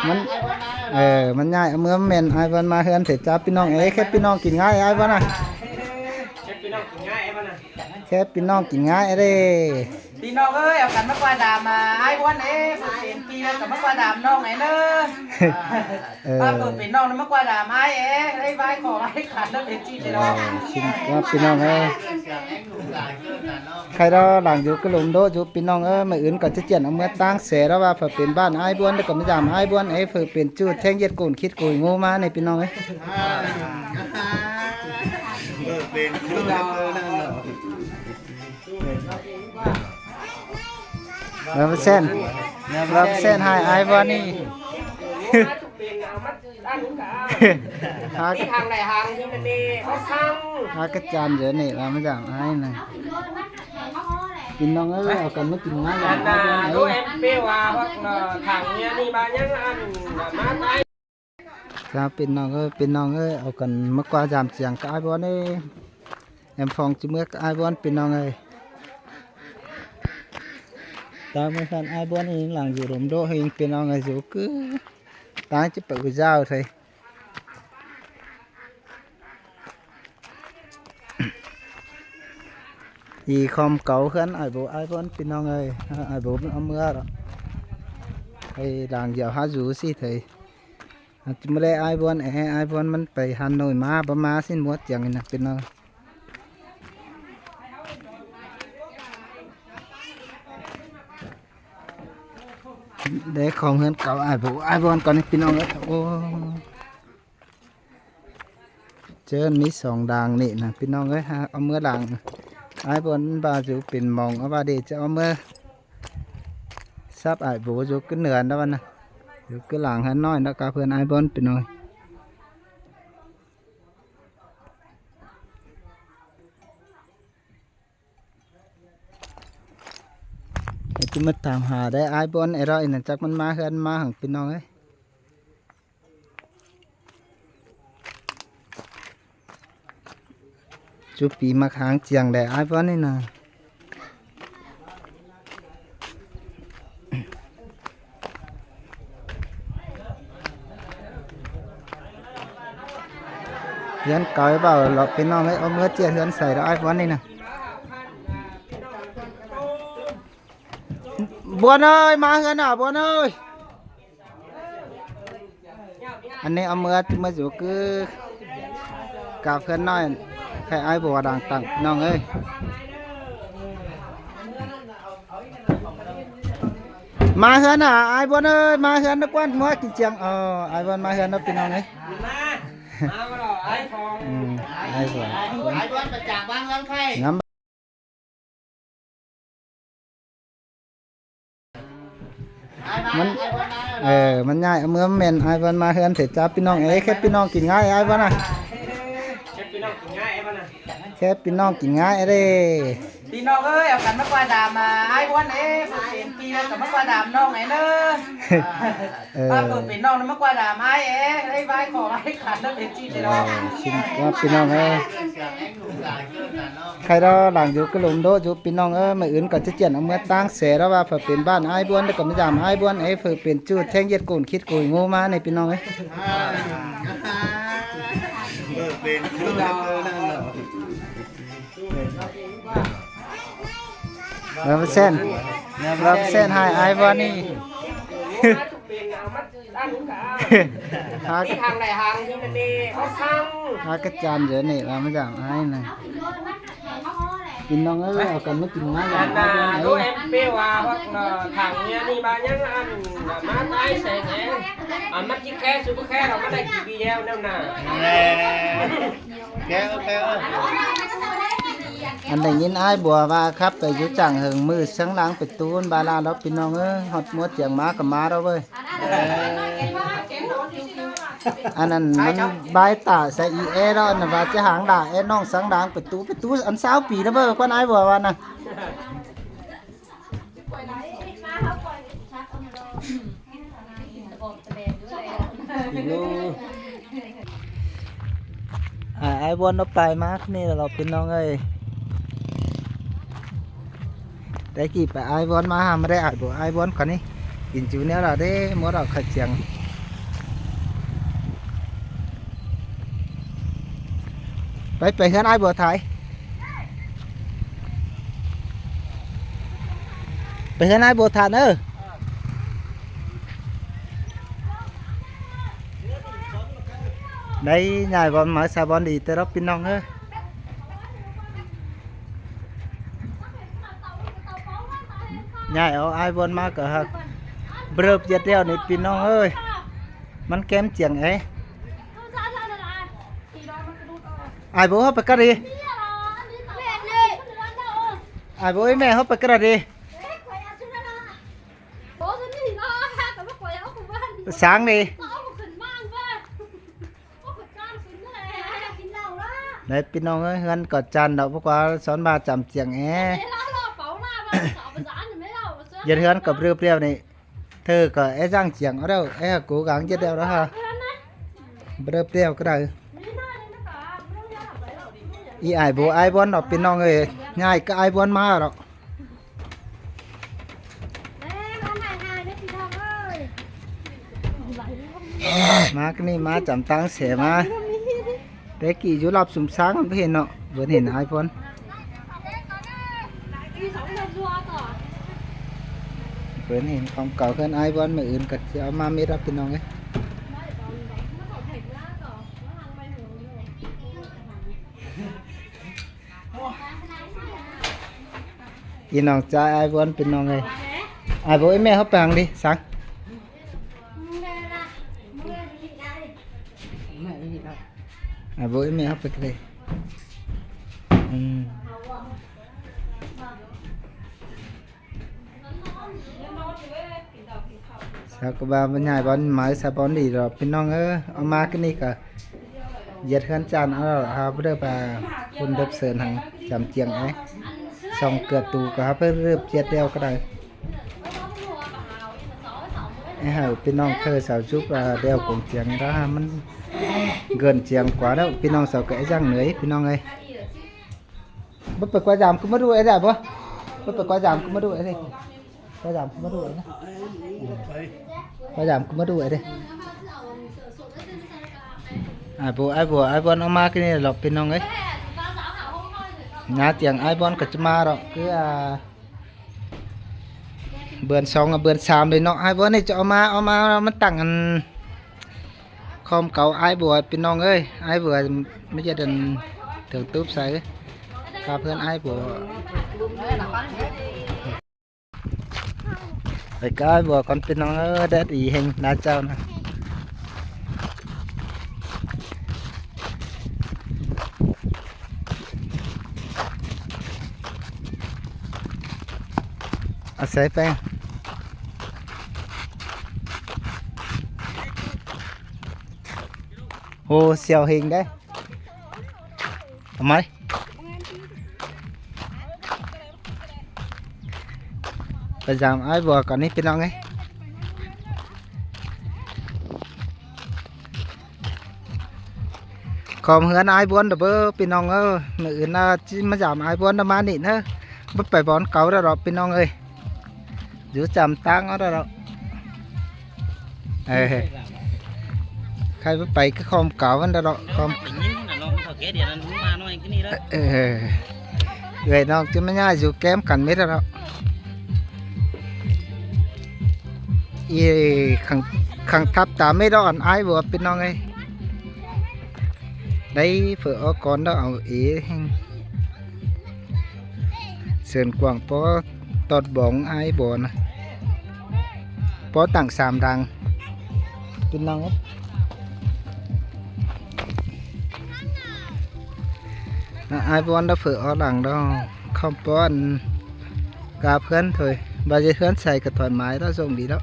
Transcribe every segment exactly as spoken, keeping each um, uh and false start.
มัน เออ มันย้ายเอาเมือ แม่น อ้ายบอลมาเฮือนเถอะจ้า พี่น้องเอ้ย แค่พี่น้องกินง่าย อ้ายบอลนะ แค่พี่น้องกินง่าย อ้ายบอลนะ แค่พี่น้องกินง่ายเด้ พี่น้องเอ้ย เอากันมากว่าดามมา อ้ายบอลเอ้ย เปิดเป็นพี่แล้วก็มากว่าดามน้องไอ้เนอะ เออ ว่าเปิดเป็นน้องแล้วมากว่าดามอ้ายเอ้ย ได้ไหว้ขอไหว้ขันแล้วเป็นจีบเลยเนาะ เออ ชิมครับ พี่น้องเอ้ย ใครรอหลังอยู่ก็หลุมโดะอยู่ พี่น้องเอ้ย มื้ออื่นก็จะเจียนเอาเมือตั้งแสแล้วว่าเผื่อเป็นบ้านอ้ายบวน แล้วก็มายามอ้ายบวน เอ้ย เผื่อเป็นจู้แท่งเย็ดโกนคิดโกยงูมาเนี่ย พี่น้องเอ้ย เออ เป็น ร้อยเปอร์เซ็นต์ ร้อยเปอร์เซ็นต์ ให้อ้ายบวนนี่ หา ทางไหนทางที่มันมีเขาสร้าง หากระจานเยอะนี่ เรามาจากอ้ายนะ พี่น้องเอ้ย เอากันมากินง่าย อันน่ะ ดูเอ็มเปว่าพวกเนาะ ทางเนี้ยนี่มายังอันมาได้ ครับ พี่น้องเอ้ย พี่น้องเอ้ย เอากันมากว่าดามเสียงกับอ้ายบวนเอ้ย แอมฟองจิเมือกกับอ้ายบวน พี่น้องเอ้ย ตามไม่ทันอ้ายบวนเอง หลังอยู่หลุมโดะเอง พี่น้องเอ้ย อยู่คือ ตายจะไปอุยาวไทย อีคอมเก๋าเฮือนอ้ายโบ อ้ายบอน พี่น้องเอ้ย อ้ายโบมันเอาเมือแล้ว ไอ้หลังเดียวหาอยู่สิเถย อาจจะไม่ได้อ้ายบอน แอ อ้ายบอนมันไปฮันโนยมา บ่มาสิ้นหมดอย่างนี้นะ พี่น้อง ได้ของเฮือนเก๋าอ้ายโบ อ้ายบอนก่อนนี่ พี่น้องเอ้ย โอ้ เจิญมีสองด่างนี่นะ พี่น้องเอ้ย หาเอาเมือด่าง อ้ายบอนบ่าอยู่เป็นหม่อง เอาว่าเดจะเอาเมือซับอ้ายโบอยู่ขึ้นเหนือนะวันนะ อยู่ขึ้นหลังหันน้อยนะกาเพื่อนอ้ายบอน พี่น้อง ไอ้ที่มาตามหาได้อ้ายบอน ไอ้เราไอ้นั่นจักมันมาเฮือนมาหัง พี่น้องเอ้ย จุปีมาค้างเจียงแดดอ้ายบอนนี่นะ เฮือนเก๋าเปล่า เราไปนอนไว้ เอาเมือเจียเฮือนใส่แล้วอ้ายบอนนี่นะ บวนเอ้ย มาเฮือนอ่ะ บวนเอ้ย อันนี้เอาเมือ เมืออยู่คือกาเพื่อนน้อย ให้อ้ายบัวด่างตังน้องเอ้ย มาเฮือนอ่ะ อ้ายบวนเอ้ย มาเฮือนนักวันเมือกินเจียง เออ อ้ายบวนมาเฮือนนะพี่น้องเอ้ย มา มาบ่ล่ะ อ้ายฟอง อืม อ้ายบัว อ้ายบวนมาจากบ้านเฮือนใคร น้ำ มัน เออ มันย้ายเอาเมือ แม่น อ้ายบอนมาเฮือนเถอะจ้า พี่น้องเอ้ย แค่พี่น้องกินง่าย อ้ายบอนนะ แค่พี่น้องกินง่าย อ้ายบอนนะ แค่พี่น้องกินง่ายเด้ พี่น้องเอ้ย เอากันมากว่าดามมา อ้ายบอนเอ้ย เปิดเป็นพี่แล้วก็มากว่าดามน้องไอ้เนอะ เออ ว่าเปิดเป็นน้องแล้วมากว่าดามอ้ายเอ้ย ได้ไหว้ขอไหว้ขันแล้วเป็นจีบเลยเนาะ เออ ชิมครับ พี่น้องเอ้ย ใครรอหลังอยู่ก็หลุมโดะอยู่ พี่น้องเอ้ย มื้ออื่นก็จะเจียนเอาเมือตั้งแสแล้วว่าเผื่อเป็นบ้านอ้ายบอน แล้วก็มายามอ้ายบอน เอ้ย เผื่อเป็นจู้แท่งเย็ดโกนคิดโกยงูมาเนี่ย พี่น้องเอ้ย เออ เป็น ร้อยเปอร์เซ็นต์ ร้อยเปอร์เซ็นต์ ให้อ้ายบอนนี่ หา ทางไหนทางที่มันมีเขาสร้าง หากระจานเยอะนี่ เรามาจากอ้ายนะ พี่น้องเอ้ย เอากันมากินง่าย อันน่ะ ดูเอ็มเปว่าพวกเนาะ ทางเนี้ยนี่มายังอันมาได้แสงแสง อันมันจิแค่ซุปเปอร์แค่เราไม่ได้กี่ปีแล้วนั่นน่ะ แน่ แค่ แค่ อันได้ยินอ้ายบัวว่าครับ ไปอยู่จังเหิงมือเสียงหลังไปตูนบาลาแล้ว พี่น้องเอ้ย ฮอดหมดเสียงมาก็มาแล้วเว้ย เออ อันนั้นมันบายตาใส่อีเอแล้วนะ ว่าจะหางด่าเอน้องสังด่างไปตู้ ไปตู้อันซาวปีนะเบ้อ ควันอ้ายบัวว่านะ อีกลูก อ่า อ้ายบอนเอาไปมานี่เราพี่น้องเอ้ย แต่กี้ไปอ้ายบอนมาหาไม่ได้อ้ายบัว อ้ายบอนก่อนนี่ กินจูเนี่ยเราได้หมดเราขัดเสียง Pay, pay ꞌhướn ải bua thả. Pay ꞌhướn ải bua thả ꞌnớ. Đảy ꞌnhại bón máư sa bón đi ꞌtẹ ꞌlẹo ꞌpi ꞌnọng ới. ꞌNhại au ải bón ꞌmá ꞌcọ ꞌhặc. Bơp ꞌdệt ꞌlẹo ꞌnị ꞌpi ꞌnọng ới. ꞌMắn kém chiêng é. Ải bố hốc pay ꞌcọ đi. Ải bố ới ꞌmẹ hốc pay ꞌcọ đi. Sáng đi. Đảy ꞌpi ꞌnọng ới, ꞌhướn ꞌcọ ꞌchăn đảy ꞌpưa ꞌquá ꞌsốn ꞌva chăm chiêng é. ꞌDệt ꞌhướn ꞌcọ bơp ꞌlẹo ꞌnị. Thôi ꞌcọ é ꞌdặng chiêng au ꞌlẹo, é ꞌcọ gắng ꞌdệt ꞌlẹo ꞌlẹo hả. Bơp ꞌlẹo ꞌcọ đảy. Í ải bố ải bón ꞌnọ ꞌpi ꞌnọng ới, ꞌnhại ꞌcọ ải bón ꞌmá ꞌnọ. ꞌMá ꞌcọ ꞌnị ꞌmá chăm ꞌtáng sẻ ꞌmá. Té ꞌkị dú ꞌlặp sum sáng báu hên ꞌnọ, bươn hên ải bón. Bươn hên khong cáu ꞌhướn ải bón ꞌmự ứn ꞌcọ ꞌchí au ꞌmá mết ꞌlẹo ꞌpi ꞌnọng ới. Í ꞌnọng ꞌchái ải bón ꞌpi ꞌnọng ới. Ải bố ới ꞌmẹ hốc pay hăng đi, sáng. Ải bố ới ꞌmẹ hốc pay ꞌcọ đi. Ừ. Sau ꞌcọ ꞌva ꞌmắn ꞌnhại bón máư sa bón đi ꞌlẹo ꞌpi ꞌnọng ới. Au ꞌmá ꞌcọ ꞌnị ꞌcọ ꞌdệt ꞌhướn ꞌchăn au ꞌlẹo hả, bơ đe ꞌva phun đớp sơn hăng chăm chiêng é. Song ꞌcọ tu ꞌcọ hả, bơp ꞌdệt ꞌlẹo ꞌcọ đảy. É hả ꞌpi ꞌnọng thôi sau dúp, à, ꞌlẹo cuông chiêng đó hả, ꞌmắn ꞌcợn chiêng ꞌquá ꞌlẹo ꞌpi ꞌnọng sau ꞌcọ é ꞌdặng ꞌnọi ꞌpi ꞌnọng ới. Báu pay ꞌquá dăm ꞌcọ ꞌmá đu é đảy bố. Báu pay ꞌquá dăm ꞌcọ ꞌmá đu é đảy. ꞌQuá dăm ꞌcọ ꞌmá đu é đảy. ꞌQuá dăm ꞌcọ ꞌmá đu é đảy. Ải bố, ải bố, ải bón au ꞌmá ꞌcọ ꞌnị ꞌlẹo ꞌpi ꞌnọng ới. ꞌNhá chiêng ải bón ꞌcọ ꞌchí ꞌmá ꞌlẹo. Cứ, à, bươn song, à, bươn sam đi ꞌnọ. Ải bón ꞌnị ꞌchọ au ꞌmá, au ꞌmá ꞌmắn tẳng ăn. Khong cáu ải bua ꞌpi ꞌnọng ới, ải bua ꞌmá ꞌdệt ăn thưởng túp sáư. Cắp ꞌhướn ải bua. Ải cắp ải bua ꞌcọn ꞌpi ꞌnọng ới, đét ꞌnị ꞌhêng ꞌná ꞌchạu ꞌnớ. À, sảy ꞌpéng. Ô, siêu hình đấy. Hả ꞌmá? Pay dăm ải bua ꞌcọn ꞌnị ꞌpi ꞌnọng ới. Khong ꞌhướn ải bón đảy bơ ꞌpi ꞌnọng ới. ꞌMự ứn ꞌnớ ꞌchí ꞌmá dăm ải bón đảy ꞌmá ꞌnị ꞌnớ. Báu pay bón cáu đảy ꞌlẹo ꞌpi ꞌnọng ới. Dú chăm ꞌtáng au đảy ꞌlẹo. Ơ. Khay báu pay ꞌcọ khong cáu ꞌmắn đảy ꞌlẹo. Khong. Ơ. Ơi ꞌnọng ꞌchí ꞌmá ꞌnhá dú kém căn mết đảy ꞌlẹo. Í khong, khong thắp ta mết đảy ăn ải bua ꞌpi ꞌnọng ới. Đảy phở ók ꞌcọn đảy au ế ꞌhêng. Sưn quảng ꞌpó tót bóng ải bua ꞌnớ. ꞌPó tẳng sam đang. ꞌPi ꞌnọng ới. ꞌNớ ải bua đảy phở ók lăng đảy. Khong ꞌpó ăn cắp ꞌhướn thôi. Báu ꞌdệt ꞌhướn sảy ꞌcọ thoải mái đảy, dông đi đảy.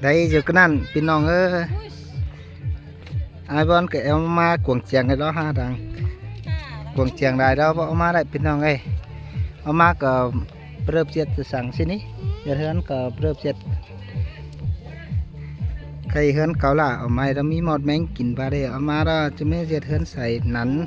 Đảy dú ꞌcọ ꞌnặn ꞌpi ꞌnọng ới. Ải bón ꞌcọ au ꞌmá cuông chiêng đảy hả đang. Cuông chiêng đảy đảy báu au ꞌmá đảy ꞌpi ꞌnọng ới. Au ꞌmá ꞌcọ bơp ꞌdệt săng ꞌsịn ꞌnị. ꞌDệt ꞌhướn ꞌcọ bơp ꞌdệt. Khay ꞌhướn cáu lả au ꞌmá đảy ꞌmí ꞌmọt ꞌmén kin ꞌva đảy au ꞌmá đảy ꞌchí ꞌmá ꞌdệt ꞌhướn sảy ꞌnặn.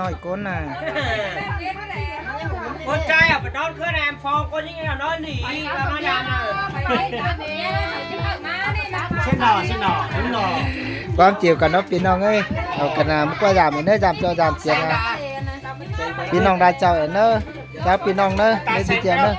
ꞌnọi ꞌcốn nả. ꞌCốn trai ꞌnị ꞌmá đón khứa em phong ꞌcốn ꞌnị ꞌnọi nỉ ꞌmá đón nả. ꞌQuám chịu cả ꞌnớ ꞌpi ꞌnọng ới. Au cả nả ꞌmá ꞌquá dảm ꞌnớ, dảm ꞌchọ dảm chiên nả. ꞌPi ꞌnọng đa chảu ꞌnớ. Chảu ꞌpi ꞌnọng ꞌnớ, ꞌnớ ꞌchí chiên ꞌnớ.